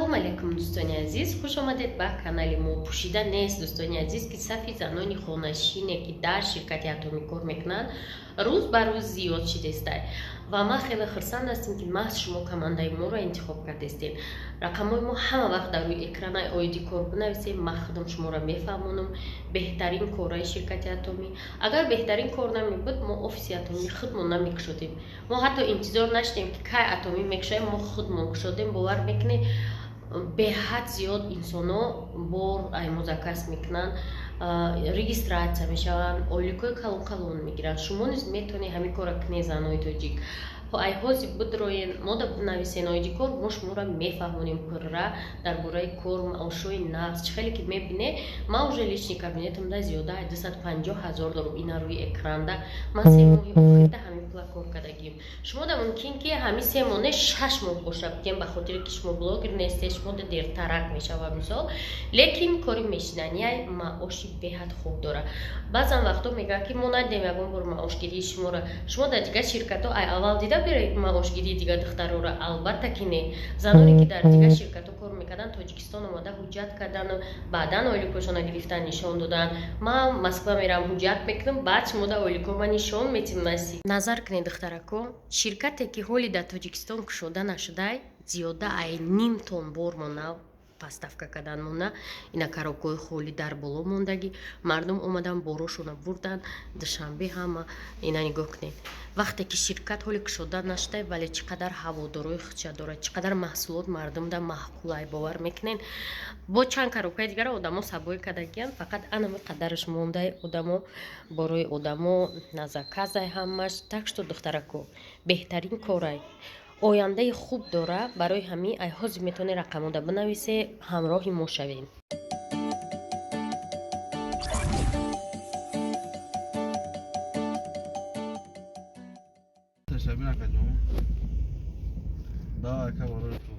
Салом алейкум, дӯстони азиз, хуш омадед ба канали мо. Пӯшида нест, дӯстони азиз, ки сафи занони хонашине, ки дар ширкати Атомӣ кор мекунанд, рӯз ба рӯз зиёд шидестай. Ва ман хеле хурсанд ҳастем, ки маҳз шумо командаи моро интихоб кардестед. Рақамҳои мо ҳама вақт дар рӯи экранаи оиди кор бинависем, ман худам шуморо мефаҳмонам. Беҳтарин кораи ширкати Атомӣ. Агар беҳтарин кор намебуд, мо офиси Атомӣ худмон намекушодем. Мо ҳатто интизор нашудем, ки кай Атомӣ мекушоем, мо худмон кушодем. Бовар мекунед, беҳад зиёд инсонҳо бор ай мо заказ мекунанд, регистрация мешаванд, ойликҳои калон калон мегиранд. Шумо низ метавонед ҳамин корро кунед, занои тоҷик. Ай ҳозир бидроен, мода бинависен оиди кор, мо шуморо мефаҳмонем пурра дар бораи кор, маошҳои нағз. Чӣ хеле ки мебине, ман уже личный кабинетамда зиёда 250 000 дорум. Ина рӯи экранда ман 3 моҳи охирда ҳамин пула кор кардагим. Шумо да мумкин ки ҳамин 3 моҳ не, 6 моҳ боша, бигем, ба хотире ки шумо блогер нестед, шумо да дертарак мешава мисол. Лекин кори мешинанияй, маоши беҳад хуб дора. Баъзан вақто мегӯянд, ки мо надидем ягон бор маошгирии шуморо. Шумо дар дигар ширкатҳо ай аввал дида маошгирии дигар духтарора? Албатта ки не. Заноне, ки дар дигар ширкатҳо кор мекарданд, Тоҷикистон омада ҳуҷҷат кардану баъдан ойликҳошона гирифтан, нишон доданд. Ман Москва мерам, ҳуҷҷат мекунам, баъд шумо да ойликҳо ма нишон метим. Насиб назар кунед, духтарако, ширкате, ки ҳоли дар Тоҷикистон кушода нашудай, зиёда ай ним тон бор монав поставка кардан монда. Ина коробкаҳои холӣ дар боло мондагӣ, мардум омадан, борошона бурдан Душанбе ҳама. Ина нигоҳ кунед, вақте ки ширкат ҳоли кушода нашуда, вале чӣ қадар ҳаводорои худша дорад, чӣ қадар маҳсулот мардумда маъқулай. Бовар мекунед, бо чанд коробкаи дигара одамо сабоӣ кардагиянд, фақат анами қадараш мондаи. Одамо борои одамо на заказай ҳамаш. Так что, духтарако, беҳтарин корай, ояндаи хуб дора. Барои ҳамин ай ҳозир метавонед рақамода бинависе, ҳамроҳи мо шавем. Ташабин акаҷон. Давай, ака, барои ту.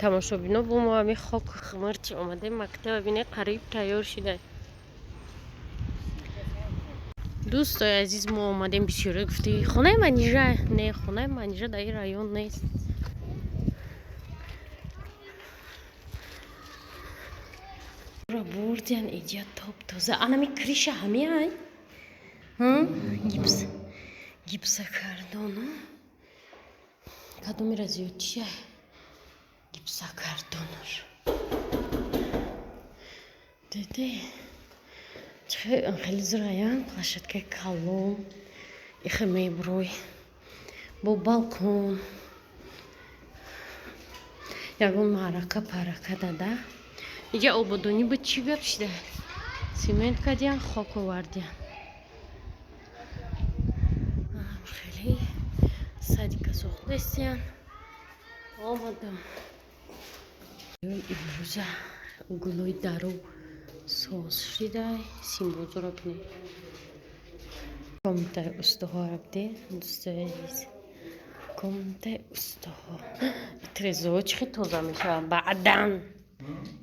Тамошобино, бо мо ҳами хок хмырч омадем мактаба. Бине, қариб тайёр шида. Дӯстои азиз, мо омадем. Бисёре гуфти, хонаи Манижа не, хонаи Манижа дар ин район нест. Бурдиан иҷа топ тоза. Анами крыша ҳамиай гипс гипса кардону кадомира зиёдчия гипса кардонаш деде. Хеле зураян, площадкаи калон ихе мебурой бо балкон. Ягон маърака парака дада иҷа ободонӣ буд. Чӣ гап шида? Цемент кардиян, хок овардиян. Хеле садика сохтастиян. Омадам имрӯза, гулои дару соз шидай. Симбозоро бинед, комнатаи устоҳоро биде, дӯстои азиз, комнатаи устоҳо. Трезо чӣ хел тоза мешавад баъдан,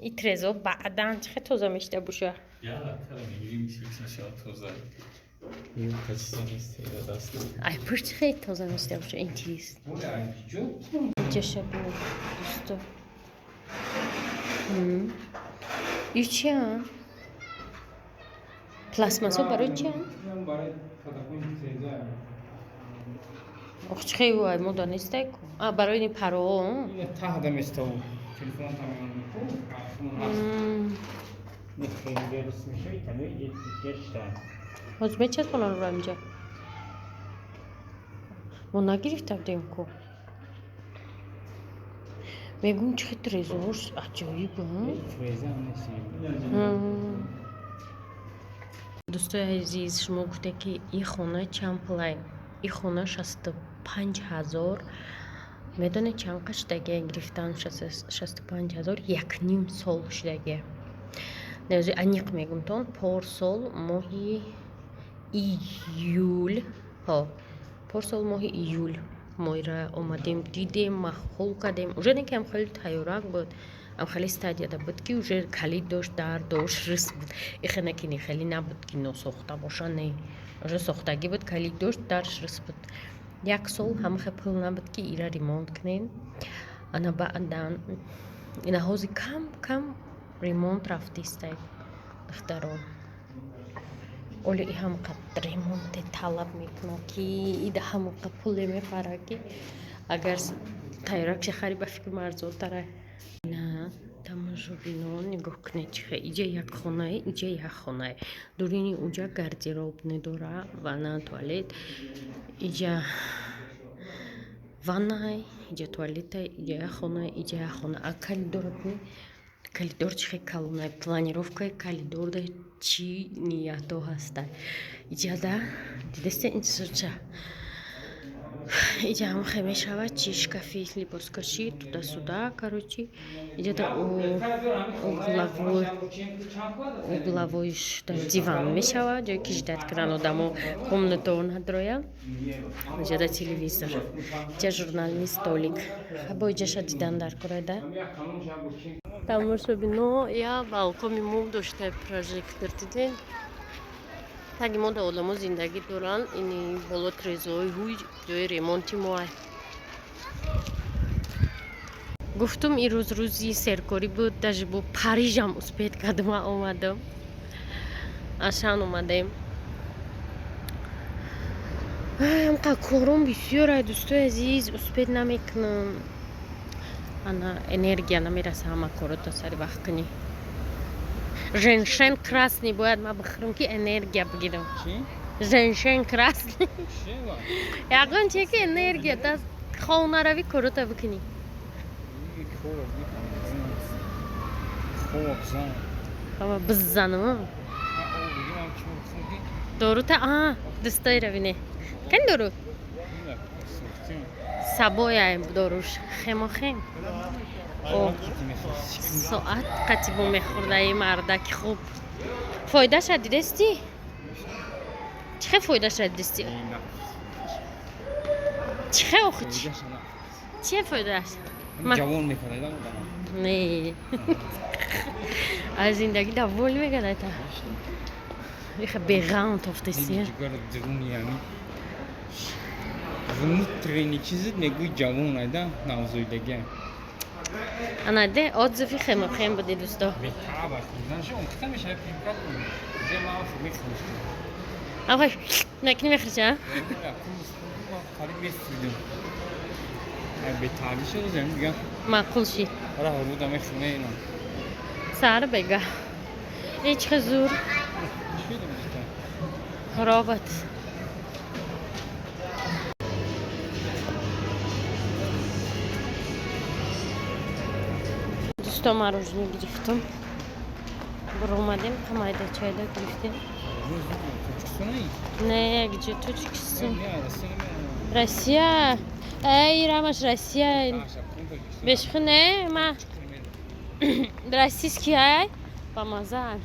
и трезо баъдан чӣ хел тоза мешида боша. Я, кара мегирим, мешавад тоза. Ай пушт чӣ хел тоза мешида боша, интерес. Ҷаша бинед, дӯсто, ю чия? Пластмассо барои чия? Ох, чӣ хел ай мода нестай ку. А барои ини паро. Таҳда местову. Телефон тамом. Ҳозир мечаспонам инҷа. Мо нагирифта будем ку. Мегӯм, чӣ хел трезорш аҷоиб. Дӯстои азиз, шумо гуфте, ки ин хона чанд пулай? Ин хона 65 000. Медонед, чанд қа шудагия гирифтан? 65 000 якним сол шудагия. Нази аниқ мегумтон, порсол моҳи июл, ҳо, порсол моҳи июл моира омадем, дидем, маъқул кардем. Уже не кам, хеле тайёрак буд. Ам хеле стадияда буд, ки уже калид дошт, дар дошт, рис буд. Ихена ки не, хеле набуд, ки носохта боша, не, уже сохтагӣ буд, калид дошт, дарш рис буд. Як сол ҳамахе пул набуд, ки ира ремонт кунем. Ана баъдан ина ҳози кам кам ремонт рафтистай, духтаро. Оле и ҳамқа ремонте талаб мекунад, ки ида ҳамқа пуле мепара, ки агар тайёракша хари, ба фикр арзонтара. На, тамошобино, нигоҳ кунед, чихе иҷа як хонае, иҷа як хонае, дурини уҷа гардероб недора, ванна, туалет, иҷа ваннай, иҷа туалетай, иҷа як хона, иҷа як хона. А калидора бинед, калидор чихе калонай, планировкаи калидорда чӣ ниятҳо ҳастай. Иҷада дидесте, инсурча иҷа ҳамахе мешавад, чи шкафи либоскашӣ, туда-сюда, короче, иҷада угловой диван мешавад, ҷое ки ждать кунанд одамо, комнатао надроянд. Иҷада телевизор, иҷа журнальный столик. Бо иҷаша дидан дар кореда. Тамошобино, я балкони мо дошта прожектор, дидем. Таги мо да одамо зиндагӣ доранд. Ини боло трезои ҳуй ҷои ремонти моай. Гуфтум, ирӯз рӯзи серкорӣ буд, даже бо Парижам успеть кардам, омадам, ашан омадем. Амқа кором бисёр, ай дӯстои азиз, успеть намекунам. Ана энергия намераса ҳама корото сари вақт кунӣ. Женьшень красный бояд ма бихӯрам, ки энергия бигирам. Женьшень красный, ягон че ки энергия та хонаравӣ, корота бикунӣ. Биззанам дорута. А дӯстои равине кани дору сабоя, доруш хемохем соат қатибо мехӯрдаи мардаки. Хуб, фоидаша дидести? Чӣ хел фоидаша дидести? Чӣ хел охи, чие фоидааш? Ҷавон мекард. Не, аз зиндагӣ доволен мегардад. Иха беғам тофтеси. Внутренний чизит мегӯи, ҷавон айда, навзоидагия. Ана де, отзыви хемохем буди, дӯсто. Бетаба хӯрданаш омхта мешавад. Ахай накни, мехӯрча. Қариб месӯдем, бетаби шуд дигар. Маъқул шид. Ара, руда мехӯрме ина. Сар бега ҳеч хизур робот. Дӯсто, мороженое гирифтум, буромадем, қамайда чайда гирифтем. Не, якҷо Тоҷикистон, Россия, эй, рамаш Россия бешхи, не, ма российский ай бамаза.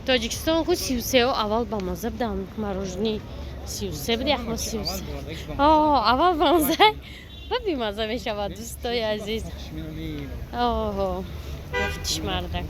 Тоҷикистон ху 33-о аввал бамаза будам, мороженое 33 буд, яхмо 33 аввал бамаза ва бимаза мешавад, дӯстои азиз. Оҳо, гуфтиш мардак.